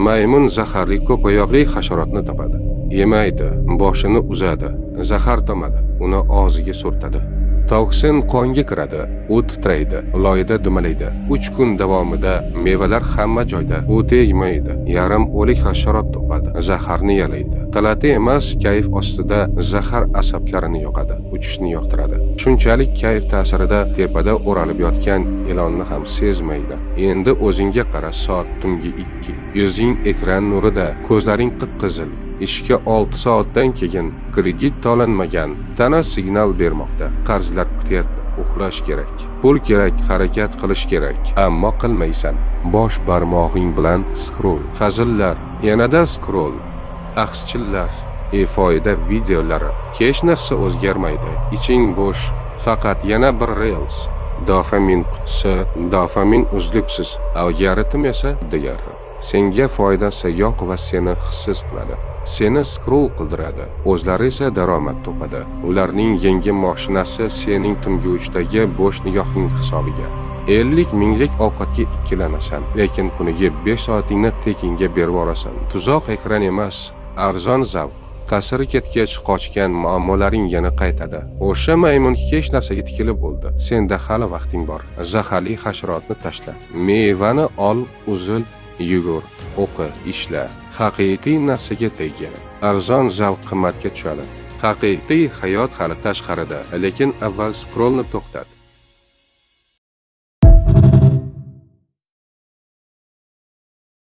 Maymun zaharli ko'p oyoqli hasharotni topadi. Yemaydi, boshini uzadi, zahar tomadi, uni og'ziga surtadi. Toksin qonga kiradi, u titraydi, loyda dumalaydi. 3 kun davomida mevalar hamma joyda, u tegmaydi. Yarim o'lik hasharot topadi, zaharni yalaydi. G'alati emas, kayf ostida zahar asablarini yoqadi, uchishni yoqtiradi. Shunchalik kayf ta'sirida tepada o'ralib yotgan ilonni ham sezmaydi. Endi o'zingga qara, soat tungi 2. Yuzing ekran nurida, ko'zlaring qip-qizil. Ishga 6 soatdan keyin kredit to'lanmagan, tana signal bermoqda. Qarzlar kutyapti, uxlash kerak. Pul kerak, harakat qilish kerak, ammo qilmaysan. Bosh barmog'ing bilan scroll. Hazillar, yanada scroll. Axschillar, befoyda videolari. Hech narsa o'zgarmaydi. Iching bo'sh, faqat yana bir reels. Dopamin qutisi, dopamin uzluksiz, algoritm esa digar. Senga foydasi yo'q va seni hissiz qiladi. Seni scroll qildiradi, o'zlari esa daromad topadi. Ularning yangi mashinasi sening tungi 3dagi bo'sh nigohing hisobiga. 50 minglik ovqatga ikkilanasan, lekin kuniga 5 soatingni tekinga berib yuborasan. Tuzoq ekran emas, arzon zavq. Ta'siri ketgach qochgan muammolaring yana qaytadi. O'sha maymun hech narsaga tikilib bo'ldi. Senda hali vaqting bor. Zaharli hasharotni tashla. Mevani ol, uzil, yugur, o'qi, ishla. Haqiqiy narsaga tegin. Arzon zavq qimmatga tushadi. Haqiqiy hayot hali tashqarida, lekin avval scrollni to'xtat.